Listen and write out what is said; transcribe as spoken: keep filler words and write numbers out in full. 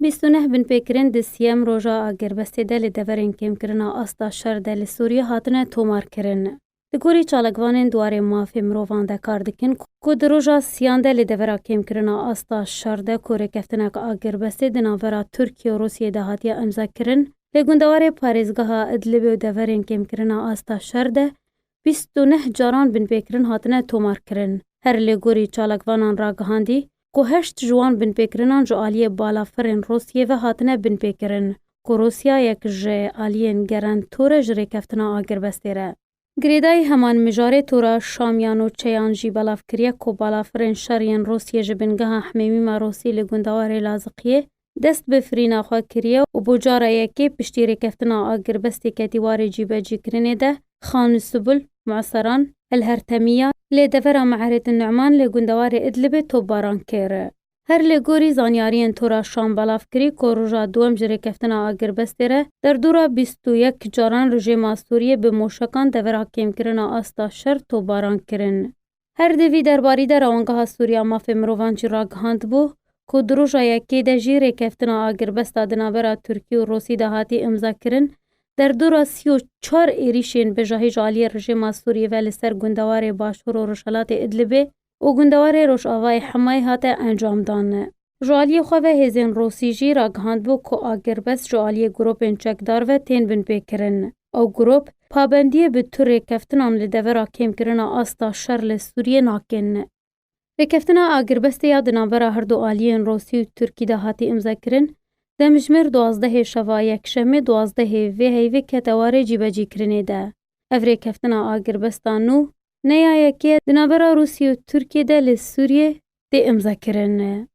Bîst û neh binpêkirin di siyem roja agirbestê de li deverên kêmkirina asta şer de li Sûriyê hatine tomarkirin. Li gorî çalakvanên di warê mafê mirovan de kar dikin ku di roja siyan de li devera kêmkirina asta şer de ku rêkeftineka agirbestê di navbera Tirkiye û Rûsiyê de hatiye imzakirin, li gundewarê parêzgeha Idlibê û deverên kêmkirina asta şer de bîst û neh caran binpêkirin hatine tomarkirin. Her li gorî çalakvanan ragihandî ku heşt ji wan binpêkirinan ji aliyê balafirên Rûsiyê ve hatine binpêkirin ku Rûsya yek ji aliyên gerentore ji rêkeftina agirbestê re. Girêdayî heman mijarê tora Şam ya nûçeyan jî belav kiriye ku balafirên şer yên Rûsiyê ji bingeha hemêmîma Rûsî li gundewarê Laziqiyê dest bi firîna xwe kiriye û bo cara yekê piştî rêkeftina agirbestê ketî warê cîbecîkirinê de Xan Subul, Museran, El Hertemiya, lê devera Me'eretin Nu'man li gundewarê Idlibê topbaran kir. Her li gorî zanyariyên tora Şam belav kirî ku roja duwem ji rêkeftina agirbestê re derdora bîst û yek caran rejêma Sûriyê bi moşekan devera kêmkirina asta şer topbaran kirin. Her di vî derbarî de Rewangeha Sûriya Mafê Mirovan jî ragihandibû ku di roja yekê de jî rêkeftina agirbesta di navbera Tirkî û Rûsî de hatî imzakirin, derdora sî û çar êrîşên bejahî ji aliyê rejêma Sûriyê ve li ser gundewarê Başûr û Rojhelatê Idlibê û gundewarê Rojavayê Hemayê hate encamdan. Ji aliyê xwe ve hêzên Rûsî jî ragihandibû ku agirbest ji aliyê grûpên çekdar ve tên binpêkirin. Ew grûp pabendiyê bi tu rêkeftinan li devera kêmkirina asta şer li Sûriyê nakin. Rêkeftina agirbestê ya di navbera her du aliyên Rûsî û Tirkî de hatî imzakirin, demjimêr duwazdehê şeva yekşemê duwazdehê vê heyvê kete warê cîbecîkirinê de. Ev rêkeftina agirbesta nû ne ya yekê ye di navbera Rûsî û Tirkiyê de li Sûriyê tê imzakirin.